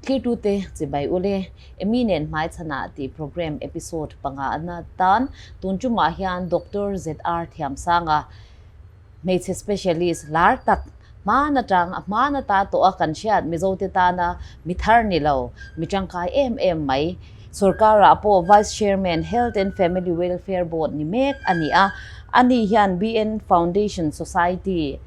Thlirtute chibai ule, Amy nen hmaichhanah tih program episode panga na tan tun tumah hian Doctor ZR Thiamsanga, hmeichhe specialist lar tak, hman atang a hman ata tawh a kan hriat Mizote tana mi thar ni lo, mi tangkai em em mai. Sorkarah pawh Vice Chairman Health and Family Welfare Board ni mek a ni a, ani hian BN Foundation Society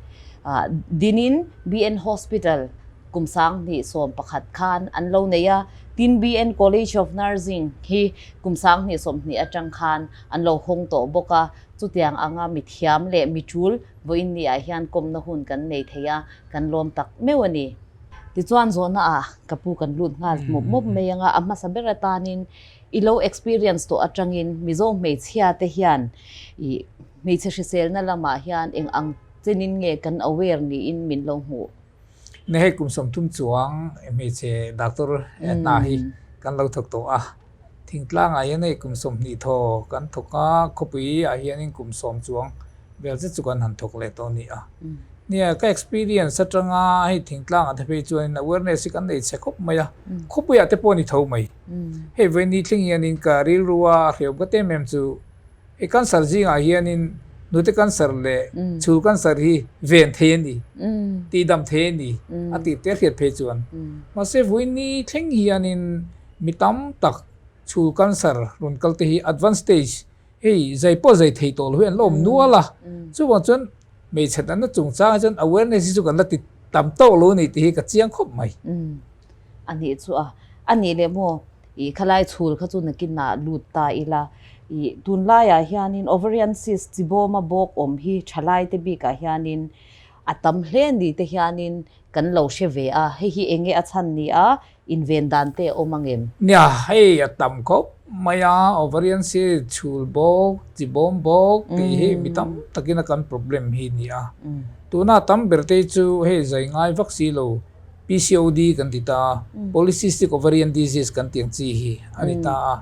dinin BN Hospital kum 2011 khan an lo nei a, tin BN College of Nursing hi kum 2020 atang khan an lo hawng tawh bawk a, chutiang anga mi thiam leh mi tul vawiin ni ah hian kawmna hun kan nei thei a, kan lawm tak meuh a ni. Tichuan zawhna ah ka pu kan lut nghal mup mup mai anga a hmasa ber atanin i lo experience tawh atangin Mizo hmeichhia te hian i hmeichhe hriselna lamah hian eng ang chenin nge kan aware niin min lo hmuh. Ni hei kum 30 chuang hmeichhe doctor hna hi kan lo thawk tawh a, thingtlangah hian hei kum 20 thaw kan thawk a, khawpui ah hianin kum 10 chuang vel zet chu kan han thawk leh tawh a ni a. Nia ka experience atanga hei thingtlangah te phei chuanin awareness hi kan nei chhe khawp mai a, khawpuiah te pawh a ni tho mai. Hei vawiin thleng hianin ka rilrua a hrehawm ka tem em chu. Hei cancer zingah hianin nute cancer leh chhul cancer hi ven thei a ni, tihdam thei a ni a tih te hriat phei chuan. Mahse vawiin thleng hianin mi tam tak chhul cancer rawn kal te hi advance stage hei zai pawh zai thei tawh lo hi an la awm nual a. Chuvang chuan hmeichhe natna chungchangah chuan awareness hi chu kan la ti tam tawk lo a ni tih hi ka chiang khawp mai. A nih chu a, a nih leh maw? I khalai chhul kha chu nakinah lut ta ila. I tunlaiah hianin ovarian cyst chi bawma bawk awm hi thalaite bikah hianin a tam hle ni te hianin kan lo hre ve a, hei hi eng nge a chhan ni a, inven dan te a awm ang em? Nia, hei a tam khawp mai a, ovarian cyst chhul bawk, chi bawm bawk tih hi mi tam takin a kan problem hi ni a. Tuna tam ber te chu hei zai ngai vak si lo. PCOD kan ti ta a, Polycystic Ovarian Disease kan tih ang chi hi a ni ta a.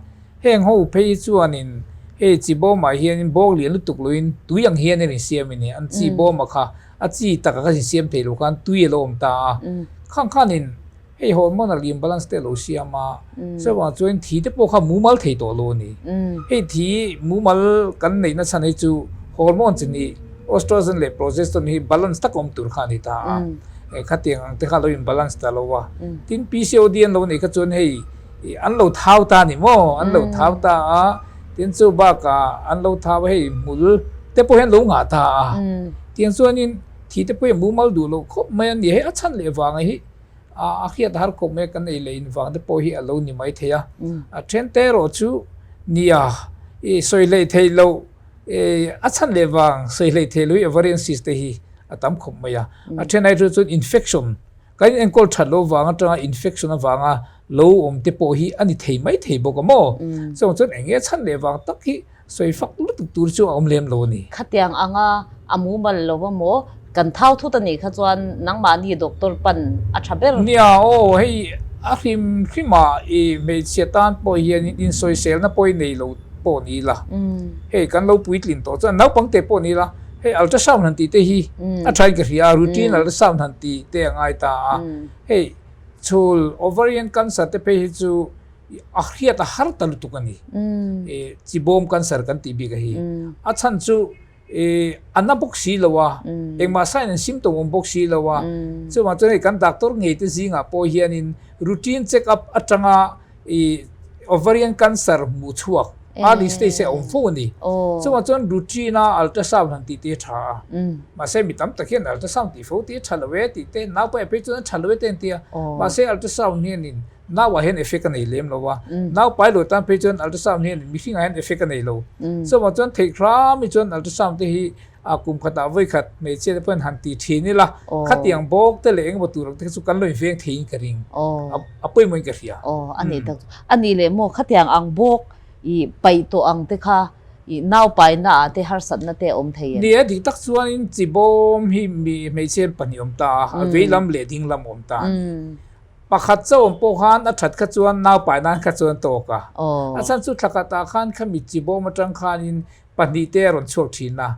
Heng ho phei chuanin hei chi bawmah hianin bawk lian lutuk loin tui ang hian an insiam a ni. An chi bawmah kha a chi taka kha insiam thei lo khan tui a lo awm ta a. Khang khanin hei hormonal imbalance te a lo siam a, chuvang chuan thi te pawh kha mumal thei tawh lo a ni. Hei thi mumal kan neihna chhan hi chu hormone chi nih Oestrogen leh progesterone hi balance tak awm tur kha a ni ta a. Khatiang ang te kha lo in balance ta lo a. Tin PCOD an lo neih kha chuan hei an lo thau ta a ni maw? An lo thau ta a. Tin chu bakah an lo thau a hei hmul te pawh hian lo ngah ta a. Tiang chuanin thi te pawh hi mumal duh loh khawp mai a ni. Hei a chhan leh vang hi a hriat har khawp mai a kan ei leh in vang te pawh hi a lo ni mai thei a. A then te erawh chu nia i sawi hleih theih loh A chhan leh vang sawi hleih theih loh hi ovarian cyst te hi a tam khawp mai a. A then ai chu chuan infection kan enkawl that loh vang atanga infection avanga lo awm te pawh hi a ni thei mai thei bawk a maw? Chuvang chuan eng nge chhan leh vang tak hi sawi fak lutuk tur chu a awm lem lo a ni. Khatiang anga a mumal lo a maw? Kan thau thut a nih kha chuan nangmahni doctor pan a tha ber. Nia aw, hei a hrim hrimah i hmeichhia tan pawh hian insawiselna pawh i nei lo pawh ni ila, hei kan lo puitlin tawh chuan naupang te pawh ni ila, hei ultrasound han tih te hi a thain ka hria a, routine ultrasound han tih te a ngai ta a, hei chhul ovarian cancer te phei hi chu a hriat a har ta lutuk a ni, chi bawm cancer kan tih bik a hi, a chhan chu a na bawk si lo a, engmah sign and symptom awm bawk si lo a, chuvang chuan hei kan doctor ngei te zingah pawh hianin routine check up atanga i ovarian cancer hmuh chhuak early stage a awm fo a ni. Chuvang chuan routine a ultrasound han tih te a tha a. Mahse mi tam tak hian ultrasound tih fo tih a tha lo e tih te nau pawh phei chuan a tha lo e te an ti a. Mahse ultrasound hianin nauah hian effect a nei lem lo a. Nau pai lo tan phei chuan ultrasound hianin mihringah hian effect a nei lo. Chuvang chuan theih hram hi chuan ultrasound te hi A kum khatah vawi khat hmeichhia te pawhin han ti thin ila, khatiang bawk te leh engemaw tur ang te kha chu kan lo inveng theiin ka ring. A pawimawhin ka hria. Aw, a nih tak chu. A nih leh maw, khatiang ang bawk i paih tawh ang te kha i naupaina ah te harsatna te a awm thei em? Ni e, dik tak chuanin chi bawm hi mi hmeichhia pahnih awm ta a, a vei lam leh ding lam awm ta a ni. Pakhat chauh awm pawh khan a that kha chuan naupai nan kha chuan tawk a. A chhan chu thla khatah khan khami chi bawm atang khanin. pahnihte a rawn chhuak thin a,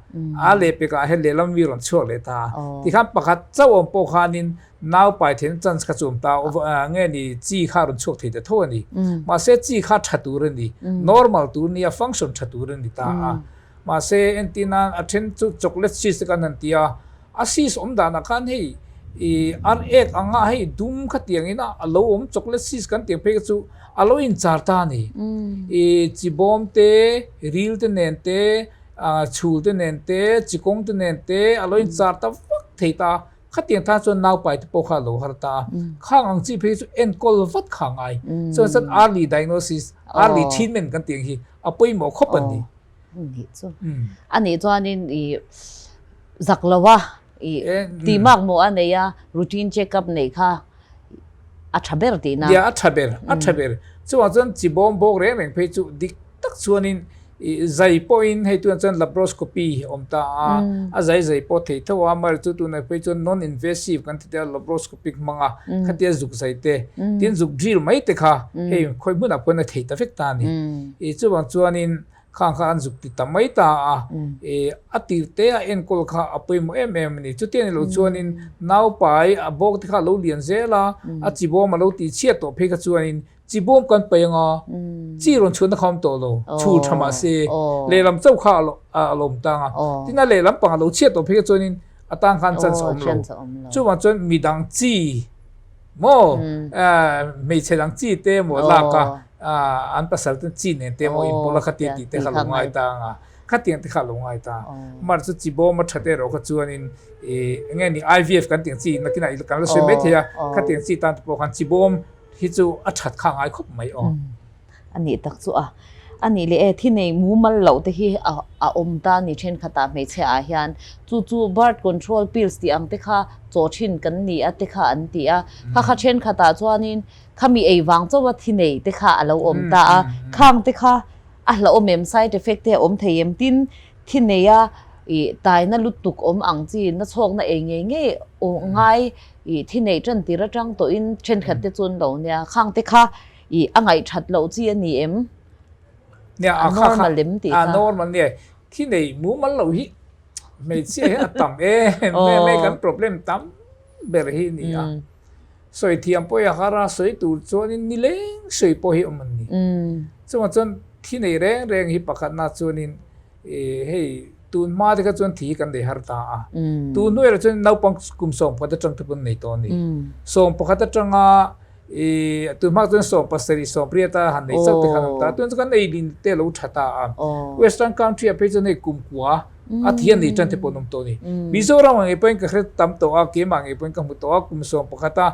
a lehpekah hian lehlam mi rawn chhuak leh ta a. Tikhan pakhat chauh awm pawh khanin nau pai theihna chance kha chu awm ta a, nge ni chi kha a rawn chhuak thei ta tho a ni. Mahse chi kha tha tur a ni, normal tur a ni a, function tha tur a ni ta a. Mahse entir nan a then chu chocolate cyst te khan han ti a, a cyst awm danah khan hei ih ar ek anga hei dum khatiang in a lo awm chocolate cyst kan tih ang phei kha chu a lo inchar ta a ni. Ih chi bawm te, ril te nen te, ah chhul te nen te, chi kawng te nen te a lo inchar ta vak thei ta a. Khatiang tan chuan naupai te pawh kha a lo har ta a. Khang ang chi phei chu enkawl vat kha a ngai. Chuan chuan early diagnosis, early treatment kan tih ang hi a pawimawh khawp a ni. Nih chu. A nih chuanin i zak lo a, i tih mak maw a nei a, routine check up neih kha a tha ber tihna. Nia, a tha ber, a tha ber. Chuvang chuan chi bawm bawk reng reng phei chu dik tak chuanin i zai pawhin hei tunah chuan laparoscopy a awm ta a, a zai zai pawh thei tho a, amaherawhchu chu tunah phei chuan non invasive kan ti te a, laparoscopic hmang a, khatia zuk zai te, tin zuk drill mai te kha hei khawi hmunah pawhin a thei ta vek ta a ni. I chuvang chuanin Khang kha an zuk ti ta mai ta a, e a tir te a enkawl kha a pawimawh em em a ni. Chuti a ni loh chuanin naupai a bawk te kha a lo lian zel a, a chi bawm a lo tih chhiat tawh phei kha chuanin chi bawm kan paih anga chi rawn chhuahna kha a awm tawh lo, chhul tha mah se lehlam chauh kha a lo awm tang a. Tin a lehlam pang a lo chhiat tawh phei kha chuanin a tan khan chance a awm lo. Chuvang chuan midang chi maw hmeichhe dang chi te emaw lak a, an pasal ten chi nen te emaw inpawlh a khatia tih te kha lo ngai ta ang a, khatiang te kha lo ngai ta. Mar chu chi bawm a that erawh kha chuanin ih eng nge ni IVF kan tih ang chi nakinah kan la sawi mai thei a, khatiang chi tan te pawh khan chi bawm hi chu a that kha a ngai khawp mai aw. A nih tak chu a. A nih leh e, thi nei mumal loh te hi a a awm ta a ni thenkhatah hmeichhe ah hian. Chu chu birth control pills tih ang te kha chaw thin kan ni a te kha an ti a. Kha kha thenkhatah chuanin khami ei vang chauha thi nei te kha a lo awm ta a. Khang te kha a hlauhawm em, side effect te a awm thei em? Tin, thi neia ih taina lutuk awm ang chi, na chhawkna ei ngei ngei ngai ih thi neih tan tir atang tawhin thenkhat te chu an lo nia. Khang te kha I a ngaihthat loh chi a ni em? Nia, a normal em tih kha. A normal nia. Thi nei mumal lo hi hmeichhia hian a tam em em e, kan problem tam ber hi ni a. Sawi thiam pawh hi a har a, sawi tur chuanin nileng sawi pawh hi awm an ni. Chuvang chuan thi nei reng reng hi pakhatna chuanin hei tun hma te kha chuan thi hi kan nei har ta a. Tun hnu erawh chuan naupang kum 11 atang te pawn nei tawh a ni. 11 atanga I tun hmak chuan 70 80 a han nei chauh te khan awm ta. Tun chu kan ei lin te lo tha ta a. Western country ah phei chuan hei kum kua a thi a nei tan te pawh an awm tawh a ni. Mizoram ah ngei pawhin ka hre tam tawh a, keimah ngei pawhin ka hmu tawh a, kum 11 a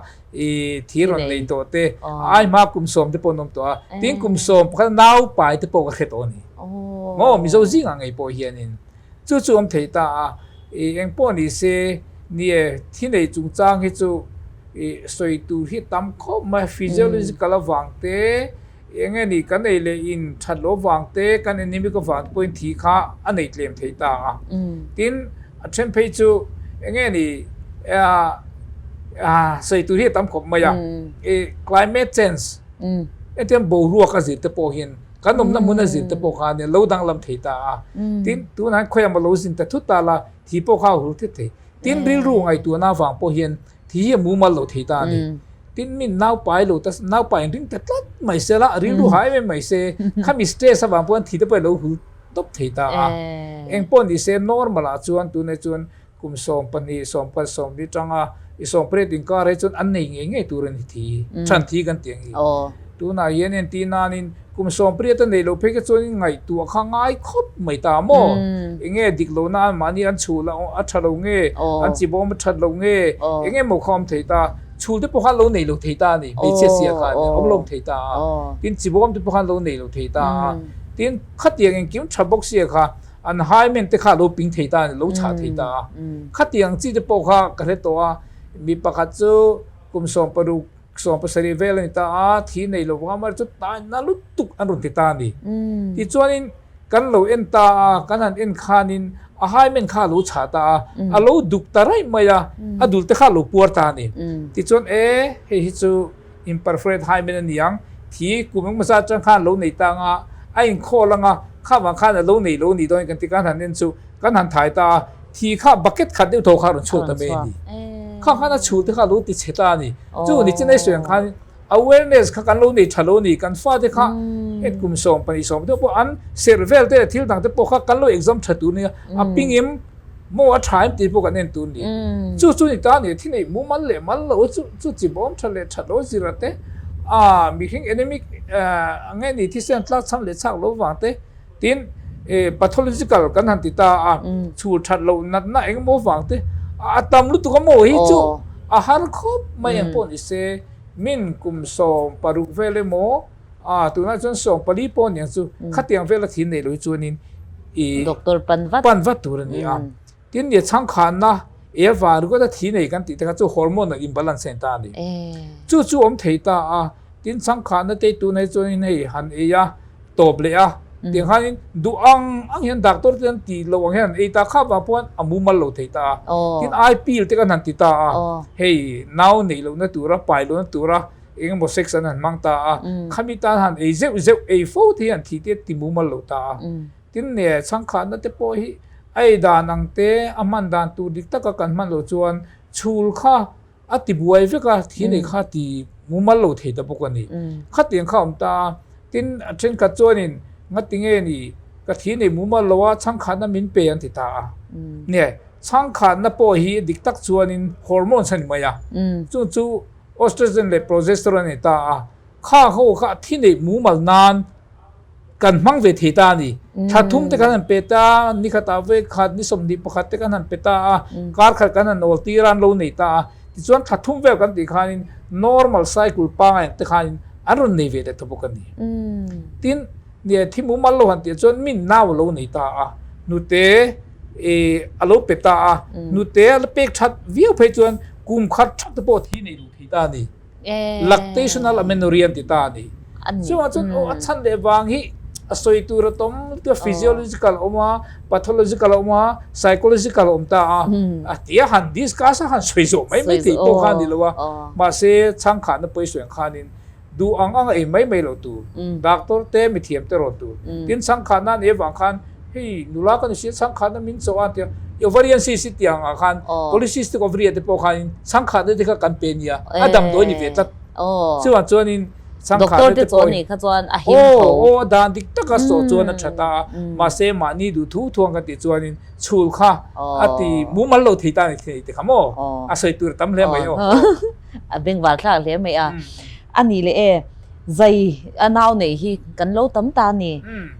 i thi rawn nei tawh te, a ai hma kum 10 te pawh an awm tawh a. Tin kum 11 a naupai te pawh ka hre tawh a ni. Maw Mizo zingah ngei pawh hianin. Chu chu awm thei ta a, i eng pawh ni se, ni e, thi nei chungchang hi chu i sawi tur hi tam khawp mai, physiological avang te, eng nge ni kan ei leh in that loh avang te, kan anemic avang te pawhin thi kha a nei tlem thei ta a. Tin, a then phei chu eng nge ni sawi tur hi a tam khawp mai a, i climate change, hetiang boruak a zir te pawh hian Kan awmna hmun a zin te pawh kha ania lo danglam thei ta a. Tin, tunah hian khawiah maw lo zin ta thut ta la, thi pawh kha a hul thut thei. Tin, rilru ngaihtuahna avang pawh hian thi hi a mumal lo thei ta a ni. Tin, min naupai lo ta, naupai in ring ta tlat mai se la, rilru ha em em mai se, khami stress avang pawh hian thi te pawh hi a lo hul tawp thei ta a. Engpawh ni se, normal ah chuan tunah chuan Kum 12, 14, 14 tanga i 18 inkar hi chuan an nei ngei ngei tur a ni thi. Chhan thi kan tih ang hi. Tunah hian entir nanin kum 18 a neih loh phei kha chuan ngaihtuah kha ngai khawp mai ta maw? Enge dik lohna an mahni an chhul a tha lo nge, an chi bawm a that lo nge, enge maw kha awm thei ta. Chhul te pawh khan lo nei lo thei ta a ni, hmeichhia sia khan awm lo thei ta a. Tin, chi bawm te pawh khan lo nei lo thei ta a. Tin, khatiang engkim tha bawk sia kha An hymen te kha a lo ping thei ta a ni, lo chhah thei ta a. Khatiang chi te pawh kha ka hre tawh a, mi pakhat chu kum 16, 17 vel a ni ta a, thi nei lo vang a, chu taina lutuk an rawn ti ta a ni. Tichuanin kan lo en ta a, kan han en khanin a hymen kha a lo chhah ta a, a lo duk ta raih mai a, a dul te kha a lo puar ta a ni. Tichuan e, hei hi chu Imperforate hymen a ni ang, thi kum engmaw zat atang khan lo nei ta anga, a inkhawl anga. Kha vang khan a lo nei lo nih dawn kan ti kan han en chu kan han thai ta a, thi kha bucket khat deuh tho kha a rawn chhuak ta mai a ni. Kha khan a chhul te kha a lo ti chhe ta a ni. Chu ni chin ei sawi ang khan awareness kha kan lo nei tha lo ni, kan fate kha het kum 12 deuh pawh an serh vel te leh thil dang te pawh kha kan lo exam tha tur nia, a pingim maw a tha em tih pawh kan en tur ni. Chu chu ni ta ni, thi neih mumal leh mal lo chu chu chi bawm tha leh that lo zira te, ah mihring anemic nge ni thisen tlak chham leh chhak lo vang te, tin pathological kan han ti ta a, chhur that loh natna eng emaw vang te, a tam lutuk a maw hi chu a har khawp mai ang pawh ni se, min kum 16 vel emaw ah tunah chuan 14 pawh aniang chu khatiang vela thin neih loh hi chuanin ih Doctor pan vat pan vat tur a ni a. Tin nia chhangkhanna e vang ringawt a thi nei kan tih te kha chu hormone imbalance a ni ta a ni. Chu chu awm thei ta a, tin chhangkhanna te tunah hi chuanin hei han ei a, tawp leh a, tiang khanin duh ang ang hian doctor te an tih loh ang hian an ei ta kha vang pawh a mumal lo thei ta a. Tin eye pill te kan han ti ta a, hei nau neih lohna tura pai lohna tura eng emaw sex an han hmang ta a, khami tan han ei zeuh zeuh ei fo te hian thih te ti mumal lo ta a. Tin nge chhangkhatna te pawh hi a ei dan ang te, a hman dan tur dik taka kan hman loh chuan chhul kha a ti buai vek a, thi nei kha ti mumal lo thei ta bawk a ni. Khatiang kha a awm ta a, tin a thenkhat chuanin ngati nge ni ka thi nei mumal lo a, chhangkhatna min pe an ti ta a. Nge chhangkhatna pawh hi dik tak chuanin hormones a ni mai a, chung chu oestrogen leh progesterone a ni ta a, kha ho kha thi neih mumal nan kan hmang ve thei ta a ni. Thla thum te kan han pe ta, ni khatah ve khat, ni 21 te kan han pe ta a, kar khat kan han awl tir a, an lo nei ta a. Tichuan thla thum vel kan tih khanin normal cycle pangai ang te khanin an rawn nei ve leh ta bawk a ni. Tin, nia thi mumal lo han tih chuan min nau a lo nei ta a, hnute a lo pe ta a, hnute a la pek that viau phei chuan kum khat that te pawh thi nei lo thei ta a ni. Lactational amenorrhea an ti ta a ni. Chuvang chuan aw a chhan leh vang hi a sawi tur a tawm lutuk a, physiological a awm a, pathological a awm a, psychological a awm ta a, a tia han discuss a han sawi zawh mai mai thei pawh kha a ni lo a, mahse chhangkhatna pawi sawi ang khanin duh ang ang a ei mai mai loh tur, doctor te mithiam te rawn tur. Tin chhangkhatna a nih avang khan hei nula ka ni si a chhangkhatna min chawh a an ti a, ovarian cyst i tih ang ah khan polycystic ovary ah te pawh khanin chhangkhatna te kha kan pe nia, a damdawi ni ve tlat. Chuvang chuanin chhangkhatna te pawh hi aw aw a dan dik taka sawh chuan a tha ta a, mahse mahni duh thu thu ang kan tih chuanin chhul kha a ti mumal lo thei ta a ni thei te kha maw a sawi tur a tam hle mai aw. A bengvar thlak hle mai a. A ni leh e, zai a nau nei hi kan lo tam ta a ni.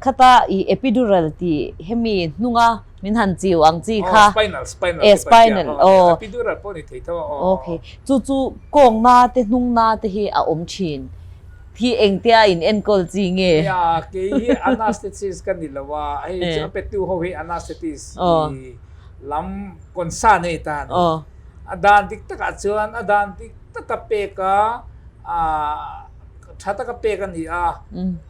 Khata i epidural tih hemi hnunga min han chiu ang chi kha. Spinal, spinal. E, spinal, aw. Epidural pawh ni thei tho a, aw. Okay, chu chu kawngna te hnungna te hi a awm thin. Hi engtia in enkawl chi nge? Nia, kei hi anaesthetist ka ni lo a, hei chu a petu ho hi anaesthetist i lam concern a ni ta a ni. A dan dik takah chuan a dan dik taka pek a, tha taka pek a ni a,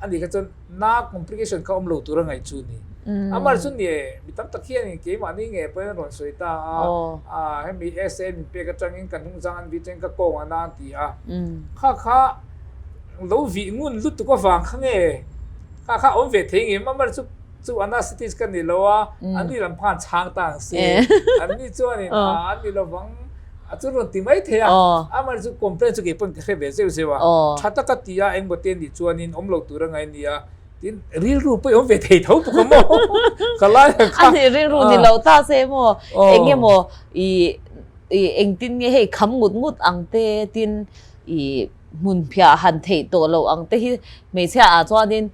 a nih kha chuan na complication kha awm lo tur a ngaih chu a ni. Amah chu ni e, mi tam tak hianin keimahni nge pawhin an rawn sawi ta a, hemi SA min pek atangin ka hnungzang an vih atangin ka kawng a na an ti a, kha kha lo vih ngun lutuk avang kha nge kha kha awm ve thei ngem amah chu Chu anaesthetist ka ni lo a, an ni lam khan chhang ta ang si. An ni chuanin a an ni lovang a chu rawn ti mai thei a. Amah chu complaint chu kei pawn ka hre ve zeuh zeuh a. Tha taka ti a engmaw te nih chuanin awm lo tur a ngai nia. Tin rilru pawh i awm ve thei tho bawk a maw? Ka lai ang kha. A ni rilru ni lo ta se maw? Eng nge maw i engtin nge hei kham ngut ngut ang te tin i hmun phiah han theih tawh loh ang te hi hmeichhia ah chuanin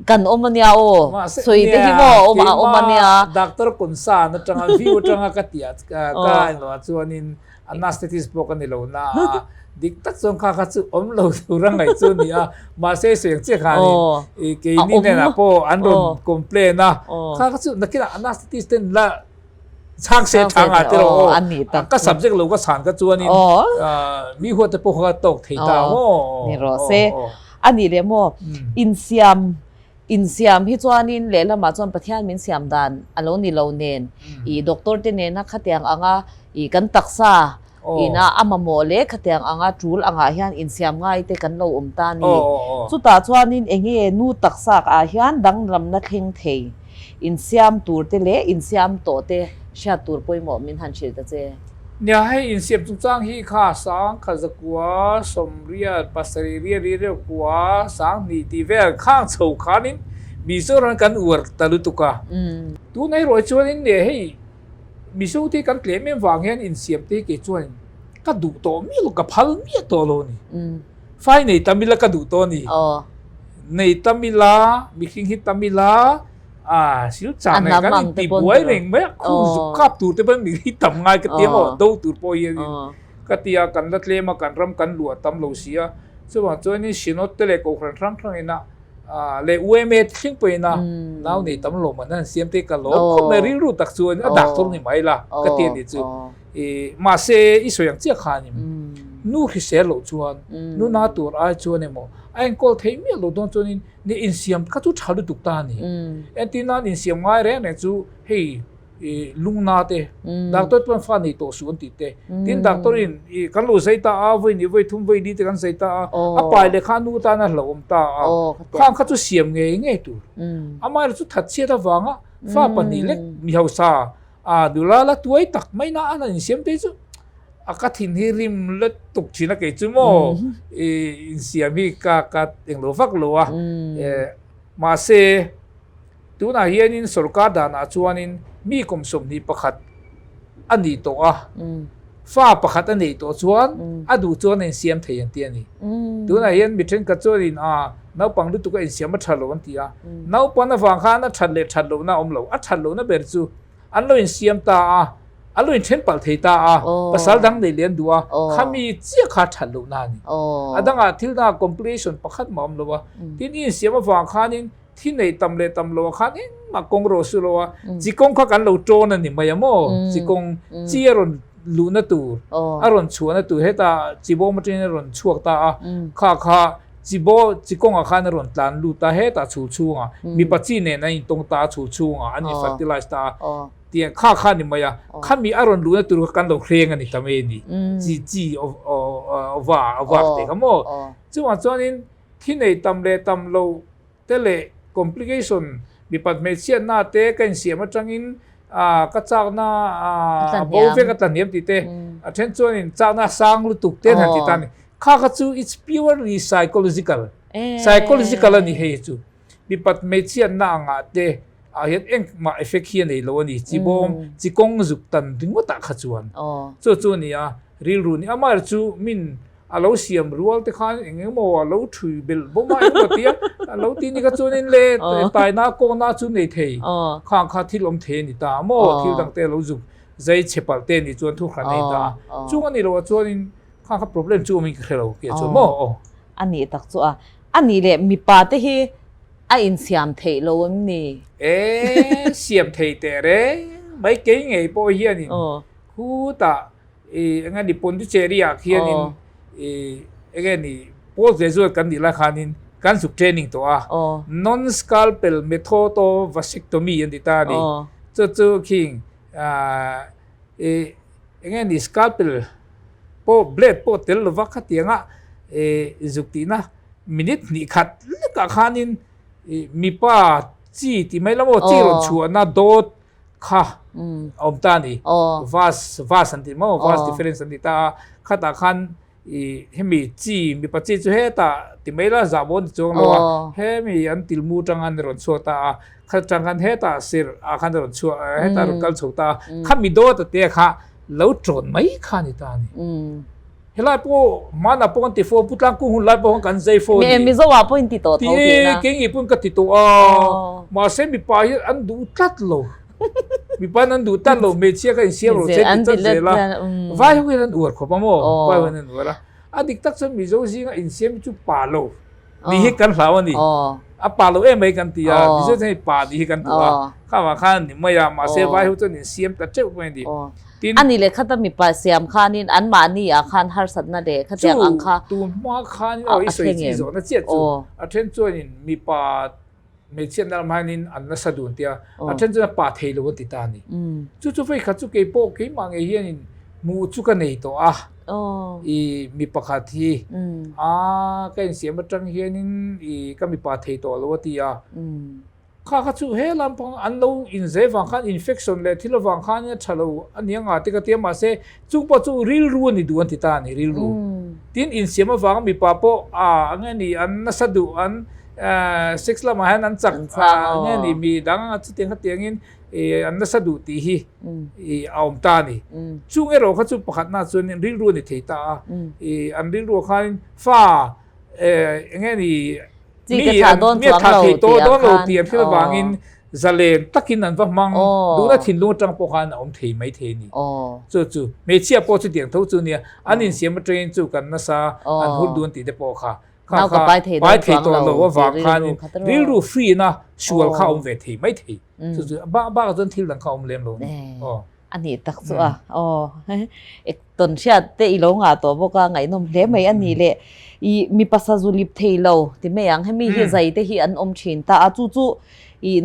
Kan awm a nia aw. Sawi te hi maw awm a awm a nia. Doctor Kunsan atanga view atanga ka tih ah ka englo ah chuanin anaesthetist pawh ka ni lo na a, dik tak chuan kha kha chu awm lo tur a ngaih chu a ni a, mahse sawi ang chiah khanin i keini hnenah pawh an rawn complain a, kha kha chu nakinah anaesthetist ten la chhang se tha nga te rawh aw, ka subject lo ka chhan kha chuanin mi huat te pawh kha ka tawk thei ta maw. Ni rawh se. A nih leh maw, insiam insiam hi chuanin lehlamah chuan Pathian min siam dan a lo ni lo nen i doctor te nena khatiang anga i kan taksa. Ina a mamawh leh khatiang anga tul angah hian insiam ngai te kan lo awm ta a ni. Chutah chuanin enge nu taksak ah hian danglamna thleng thei insiam tur te leh insiam tawh te hriat tur pawimawh min han hrilh ta che. Nia hei insiam chungchang hi kha sang kha zakua sawmriat pasarih riat riat riat kua sang hnih tih vel khang chho khanin Mizoram kan uar ta lutuk a. Tunah erawh chuanin nia hei Mizo te kan tlem em vang hian insiam te kei chuan ka duh tawh miah lo, ka phal miah tawh lo a ni. Fai nei tam ila ka duh tawh a ni. Nei tam ila, mihring hi tam ila, ah sil chang nen kan inti buai reng mai a, khu zuk kap tur te pawh mihring hi tam ngai ka ti emaw, do tur pawh hian ka ti a, kan la tlem a, kan ram kan luah tam lo si a. Chuvang chuanin Synod te leh Kohhran hrang hrangin a leh UMA te thleng pawhin a nau nei tam lo man an siam te ka lawm khawp mai rilru tak chuan a doctor ni mai la ka ti a ni chu i mahse i sawi ang chiah khanin nu hrisel loh chuan nu na tur ai chuan emaw a enkawl theih miah loh dawn chuanin ni insiam kha chu tha lutuk ta a ni entir nan insiam ngai reng reng chu hei i lungna te doctor chuan fa nei tawh suh an tih te tin doctor in i kan lo zai ta a vawi ni vawi thum vawi li te kan zai ta a a pai leh kha nu tan a hlauhawm ta a khang kha chu siam ngei ngei tur amaherawhchu chu that chhiat avanga fa pahnih lek mi hausa a nula la tuai tak mai na an insiam te chu a ka thin hi rim let tuk thin a kei chu maw i insiam hi ka ka englo vak lo a mahse Tunah hianin sorkar danah chuanin mi kum 21 a nih tawh a, fa pakhat a neih tawh chuan a duh chuan a insiam thei an ti a ni. Tunah hian mi thenkhat chuanin a naupang lutuk a insiam a tha lo an ti a, naupan avang khan a that leh that lohna a awm lo, a that lohna ber chu an lo insiam ta a, an lo inthen palh thei ta a, pasal dang neih leh an duh a, khami chiah kha a that lohna a ni. A dangah thil dangah complication pakhat mah a awm lo a, tin i insiam avang khanin Thi nei tam leh tam lo ah khan engmah kawng rawh su lo a, chi kawng kha kan lo tawn a ni mai a maw? Chi kawng chi a rawn luhna tur, a rawn chhuahna tur hetah chi bawm atangin a rawn chhuak ta a, kha kha chi baw chi kawngah khan a rawn tlan lut ta hetah chhul chhungah mipa chi nen an intawng ta a chhul chhungah an infertilize ta a, tiang kha kha a ni mai a, khami a rawn luhna tur kha kan lo hreng a ni ta mai a ni, chi chi ova ova tih kha maw? Chuvang chuanin thi nei tam leh tam lo te leh complication mipat hmeichhiatna te ka insiam atangin ka chakna a bo vek a tla hniam tih te a then chuanin chakna a sang lutuk te an han ti ta a ni. Kha kha chu it's purely psychological, psychological a ni hei chu. Mipat hmeichhiatna angah te ah hian engmah effect hi a nei lo a ni. Chi bawm, chi kawng zuk tan ringawtah kha chuan. Chu chu a ni a, rilru ni. Amaherawhchu chu min A lo siam rual te khan eng emaw a lo thui belh bawm a engemaw tia a lo ti ni kha chuanin le taina kawngna chu nei thei khang kha thil awm thei a ni ta a maw thil dang te a lo zuk zai chhe palh te ni chuan thu hran a ni ta a chung a ni lo ah chuanin khang kha problem chu awmin ka hre lo kei chuan maw aw. A nih tak chu a a nih leh mipa te hi a insiam theih lo em ni? E siam thei teh reng mai kei ngei pawh hianin khutah I eng nge ni Pondicherry ah khianin i eng nge ni post graduate kan nih lai khanin kan zuk training tawh a non scalpel method of vasectomy an ti ta a ni chu chu khing i eng nge ni scalpel pawh blade pawh tel lova khatianga i zuk tihna minute hnih khat lekah khanin i mipa chi tih mai la maw chi rawn chhuahna dawt kha a awm ta a ni. Vas vas an ti maw vas difference an ti ta a khatah khan i hemi chi mipa chi chu hetah ti mai la zah bawn ti chuang lo a hemi an tilmu tang an rawn chhuak ta a khat tang khan hetah sir ah khan a rawn chhuak hetah a rawn kal chho ta a khami dawt a te kha lo tawn mai kha a ni ta a ni. Helai pawh hmanah pawh kan ti fo, Pu Tlangkung hun lai pawh khan kan zai fo a ni. Mizo ah pawh in ti tawh tho tihna. Ti kei ngei pawhin ka ti tawh a, mahse mipa hi an duh tlat lo. Mipa in an duh tlat lo, hmeichhia kha insiam rawh che ti tlat zel a. Vai ho hian an uar khawp a maw, vai ho hian an uar a. A dik tak chuan Mizo zinga insiam hi chu pa lo nih hi kan hlau a ni. A pa lo em mai kan ti a, Mizo chuan hei pa nih hi kan duh a, kha vang khan a ni mai a, mahse vai ho chuan insiam ta teuh mai a ni. Tin, A ni leh khata mipa siam khanin anmahni ah khan harsatna leh khatiang ang kha Chu tun hma khanin aw i sawi chi zawhna chiah chu a then chuanin mipa hmeichhiatna lam hianin an nasa dun tia a then chuan a pa thei lo an ti ta a ni. Chu chu vei khat chu keipawh keimah ngei hianin Hmuh chu ka nei tawh a, i mi pakhat hi a ka insiam atang hianin i ka mipa thei tawh lo a ti a. Kha kha chu he lampang an lo inzei vang khan infection leh thil avang khan a tha lo a ni anga te ka ti a, mahse chung pawh chu rilru a ni duh an ti ta a ni, rilru. Tin insiam avanga mipa pawh a nge ni an nasa duh an sex lamah hian an chak a nge ni mi dang anga chutiang khatiangin an nasa duh tih hi a awm ta a ni. Chung erawh kha chu pakhatna chuan rilru a ni thei ta a, an rilruah khan fa eng nge ni mi an mi a thlah thei tawh dawn lo tih an hrilh avangin zalen takin an va hmang duhna thinlung atang pawh khan a awm thei mai thei a ni. Chu chu hmeichhia pawh chutiang tho chu nia an insiam atangin chu kan nasa an hur dun tih te pawh kha kha kha pai thei tawh lo avang khanin rilru free na sual kha a awm ve thei mai thei. Chu chu bak bakah chuan thil dang kha a awm lem lo a ni. A nih tak chu a, aw ek tawn hriat te i lo ngah tawh bawk a, ngaihnawm hle mai a ni le. I mipa sazu lip thei lo ti mai ang, hemi hi zai te hi an awm thin ta a, chu chu i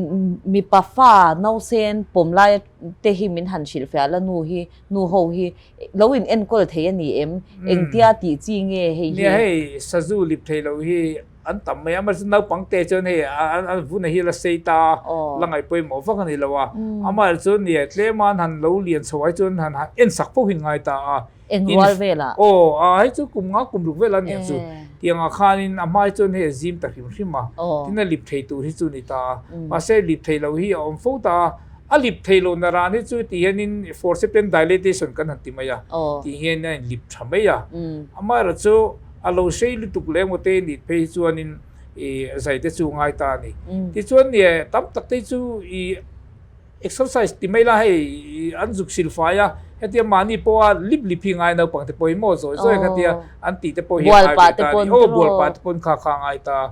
mipa fa nausen pawm lai te hi min han hrilh fiah la nu hi, nu ho hi lo in enkawl thei a ni em, engtia tih chi nge hei hi? Nia hei sazu lip thei lo hi An tam mai a, mahse naupang te chuan hei an vun a hi la sei ta a, la ngaih pawimawh vak a ni lo a. Amaherawhchu chuan nia tlem a an han lo lian chho ai chuan han en sak fo hi an ngai ta a. Eng rual velah? Aw, a hei chu kum nga kum ruk velah a nia chu. Tiangah khanin a hma hi chuan hei a zim ta hrim hrim a, tin a lip thei tur hi chu a ni ta a. Mahse lip thei lo hi a awm fo ta a, a lip thei lo na ran hi chu ti hianin forceps ten dilatation kan han ti mai a, ti hian a inlip tha mai a. Amaherawhchu A lo sei lutuk leh emaw te nih phei hi chuanin i zai te chu ngai ta a ni. Tichuan nia tam tak te chu i exercise ti mai la hei an zuk sil fai a, hetia mahni pawha lip lip hi ngai naupang te pawh hi maw zawi zawi khatia an tih te pawh hi a ngai ve ta a ni. Aw bualpa te pawn kha kha a ngai ta a.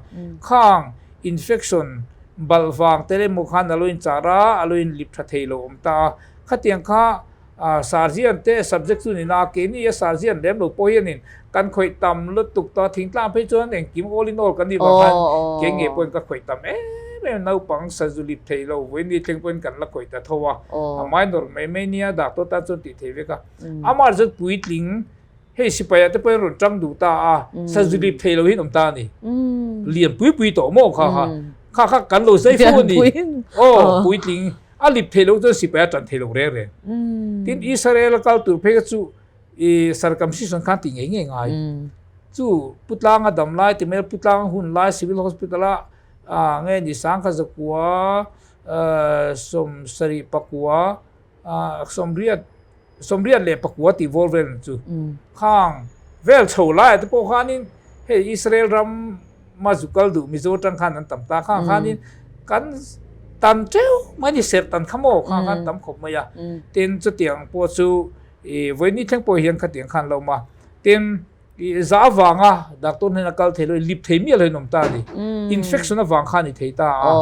Khang infection balh vang te emaw khan a lo inchar a, a lo inlip tha thei lo awm ta a. Khatiang kha Sarzian te subject chu ni na, keini a Sarzian lem lo pawh hianin kan khawih tam lutuk tawh a, thingtlang phei chuan engkim all in all kan nih vang khan kei ngei pawhin ka khawih tam em em, naupang sazu lip thei lo vawiin thleng pawhin kan la khawih ta tho a, a minor mai mai nia doctor tan chuan tih thei vek a, amah chuan puitling hei sipai ah te pawhin rawn tang duh ta a, sazu lip thei lo hi an awm ta a ni, lian pui pui tawh maw kha kha, kha kha kan lo zai fo a ni, aw puitling. A lip thei lo chuan sipai a tan thei lo reng reng. Tin, Israel a kal tur phei kha chu i circumcision khan tih ngei ngei ngai. Chu Putlanga dam lai ti mai Putlanga hun lai Civil Hospital a a nge ni sangkha zakua sawmsarih pakua sawmriat Sawmriat leh pakua tih vawl vel ang chu. Khang vel chho laiah te pawh khanin hei Israel ram ma zu kal duh Mizo atang khan an tam ta khang khanin kan tan teuh mai ni serh tan kha maw khang khan tam khawp mai a. Tin chutiang pawh chu ih vawiin thleng pawh hian khatiang khan lo awm a. Tin I za avanga doctor hnena kal thei lo i lip thei miah lo in awm ta a ni. Infection avang khan i thei ta a.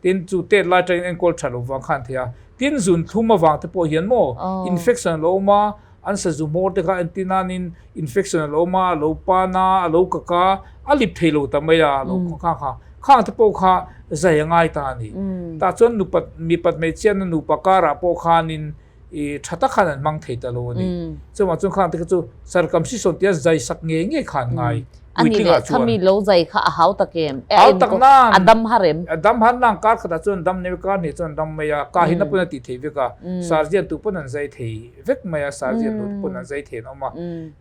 Tin chu tet lai atangin enkawl tha lo vang khan thei a. Tin zun thlum avang te pawh hian maw infection a lo awm a, an sazu hmawr te kha entir nanin infection a lo awm a, a lo pan a, a lo kak a, a lip thei lo ta mai a, a lo khang kha. Khang te pawh kha zai a ngai ta a ni. Tah chuan nupat mipat hmeichhiatna nupa karah pawh khanin i tha tak khan an hmang thei ta lo a ni. Chuvang chuan khang te kha chu circumcision tia zai sak ngei ngei kha an ngai. A ni leh khami lo zai kha a hau tak em? Hau tak nan. A dam har em? A dam har nang kar khatah chuan dam nei kar hnih chuan dam mai a, ka hina pawn a tih thei vek a, surgeon tu pawn an zai thei vek mai a, surgeon tu pawn an zai thei an awm a.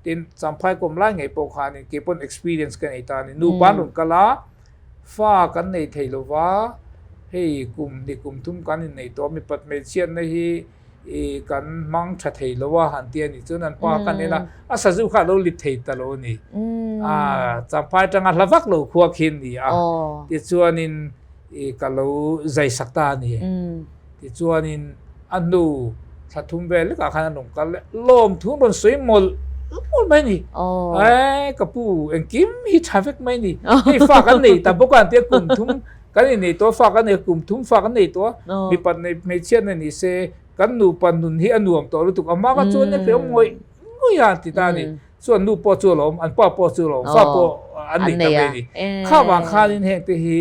Tin, Champhai kawm lai ngei pawh khanin kei pawn experience ka nei ta a ni. Nupa an rawn kal a, fa kan nei thei lo va, hei kum hnih kum thum kan innei tawh a, mipat hmeichhiatna hi ih kan hmang tha thei lo a han ti a nih chuan an pa kan en a, a sazu kha a lo lip thei ta lo a ni. Ah Champhai atanga hla vak lo khua khi a ni a, tichuanin ih ka lo zai sak ta a ni. Tichuanin a hnu thla thum vel lekah khan a rawn kal leh lawm thu an rawn sawi mawlh mawlh mai a ni. Eee ka pu engkim hi tha vek mai a ni. Hei fa kan nei ta bawk a an tia kum thum kan innei tawh a fa kan nei a kum thum fa kan nei tawh a mipat nei hmeichhiat na ni se kan nupa nun hi a nuam tawh lutuk a hma kha chuan a hreawm ngawih ngawih a an ti ta a ni. Chuan nu pawh chu a lawm an pa pawh chu a lawm fa pawh an nei ta mai a ni. Kha vang khanin heng te hi.